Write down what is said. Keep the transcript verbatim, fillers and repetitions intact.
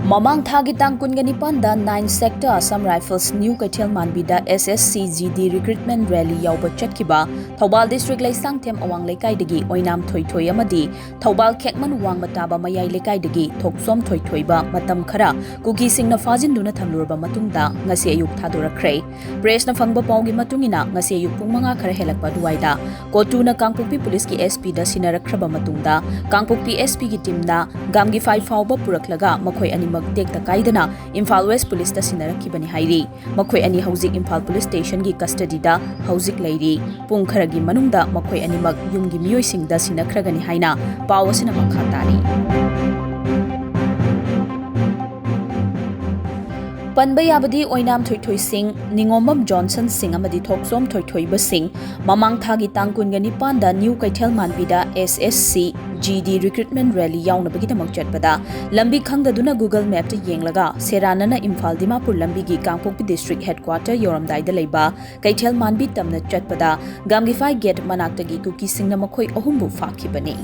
ꯃꯃꯥꯡ ꯊꯥꯒꯤ ꯇꯥꯡ ꯀꯨꯟꯒ ꯅꯤꯄꯥꯟꯗ Nine Sector Assam Rifles New ꯀꯩꯊꯦꯜ ꯃꯥꯟꯕꯤꯗ S S C G D recruitment rally ꯌꯥꯎꯕ ꯆꯠꯈꯤꯕ ꯊꯧꯕꯥꯜ district ꯂꯩꯁꯥꯡꯊꯦꯝ ꯑꯋꯥꯡ ꯂꯩꯀꯥꯏꯗꯒꯤ ꯑꯣꯏꯅꯥꯝ ꯊꯣꯏꯊꯣꯏ ꯑꯃꯗꯤ ꯊꯧꯕꯥꯜ ꯈꯦꯛꯃꯟ ꯋꯥꯡꯃ ꯇꯥꯕ ꯃꯌꯥꯏ ꯂꯩꯀꯥꯏꯗꯒꯤ ꯊꯣꯛꯆꯣꯝ ꯊꯣꯏꯊꯣꯏꯕ ꯃꯇꯝ ꯈꯔ ꯀꯨꯀꯤꯁꯤꯡꯅ ꯐꯥꯖꯤꯟꯗꯨꯅ ꯊꯝꯂꯨꯔꯕ ꯃꯇꯨꯡꯗ ꯉꯁꯤ ꯑꯌꯨꯛ ꯊꯥꯗꯣꯔꯛꯈ꯭ꯔꯦ꯫ Pressꯅ ꯐꯪꯕ ꯄꯥꯎꯒꯤ ꯃꯇꯨꯡ ꯏꯟꯅ ꯉꯁꯤ ꯑꯌꯨꯛ ꯄꯨꯡ ꯃꯉꯥ ꯈꯔ ꯍꯦꯜꯂꯛꯄ ꯑꯗꯨꯋꯥꯏꯗ ꯀꯣꯇꯨꯅ ꯀꯥꯡꯄꯣꯛꯄꯤ policeꯀꯤ S Pꯗ ꯁꯤꯟꯅꯔꯛꯈ꯭ꯔꯕ ꯃꯇꯨꯡꯗ ꯀꯥꯡꯄꯣꯛꯄꯤ S Pꯒꯤ teamꯅ ꯒꯥꯝꯒꯤꯐꯥꯏ ꯐꯥꯎꯕ ꯄꯨꯔꯛꯂꯒ ꯃꯈꯣꯏ ꯑꯅꯤꯃꯛ ꯇꯦꯛꯇ ꯀꯥꯏꯗꯅ ꯏꯝꯐꯥꯜ West policeꯇ ꯁꯤꯟꯅꯔꯛꯈꯤꯕꯅꯤ ꯍꯥꯏꯔꯤ꯫ ꯃꯈꯣꯏ ꯑꯅꯤ ꯍꯧꯖꯤꯛ ꯏꯝꯐꯥꯜ police stationꯒꯤ custodyꯗ ꯍꯧꯖꯤꯛ ꯂꯩꯔꯤ꯫ ꯄꯨꯡ ꯈꯔꯒꯤ ꯃꯅꯨꯡꯗ ꯃꯈꯣꯏ ꯑꯅꯤꯃꯛ ꯌꯨꯝꯒꯤ ꯃꯤꯑꯣꯏꯁꯤꯡꯗ ꯁꯤꯟꯅꯈ꯭ꯔꯒꯅꯤ ꯍꯥꯏꯅ ꯄꯥꯎ ꯑꯁꯤꯅ ꯃꯈꯥ ꯇꯥꯔꯤ꯫ ꯄꯟꯕ ꯌꯥꯕꯗꯤ ꯑꯣꯏꯅꯥꯝ ꯊꯣꯏꯊꯣꯏ ꯁꯤꯡ, ꯅꯤꯉꯣꯝꯕꯝ ꯖꯣꯟꯁꯟ ꯁꯤꯡ ꯑꯃꯗꯤ ꯊꯣꯛꯆꯣꯝ ꯊꯣꯏꯊꯣꯏꯕ ꯁꯤꯡ ꯃꯃꯥꯡ ꯊꯥꯒꯤ ꯇꯥꯡ ꯀꯨꯟꯒ ꯅꯤꯄꯥꯟꯗ New ꯀꯩꯊꯦꯜ ꯃꯥꯟꯕꯤꯗ S S C G D recruitment rally ꯌꯥꯎꯅꯕꯒꯤꯗꯃꯛ ꯆꯠꯄꯗ ꯂꯝꯕꯤ ꯈꯪꯗꯗꯨꯅ Google Mapꯇ ꯌꯦꯡꯂꯒ ꯁꯦꯔꯥꯟꯅꯅ ꯏꯝꯐꯥꯜ ꯗꯤꯃꯥꯄꯨꯔ ꯂꯝꯕꯤꯒꯤ ꯀꯥꯡꯄꯣꯛꯄꯤ district headquarter ꯌꯧꯔꯝꯗꯥꯏꯗ ꯂꯩꯕ ꯀꯩꯊꯦꯜ ꯃꯥꯟꯕꯤ ꯇꯝꯅ ꯆꯠꯄꯗ ꯒꯥꯝꯒꯤꯐꯥꯏ gate ꯃꯅꯥꯛꯇꯒꯤ ꯀꯨꯀꯤꯁꯤꯡꯅ ꯃꯈꯣꯏ ꯑꯍꯨꯝꯕꯨ ꯐꯥꯈꯤꯕꯅꯤ꯫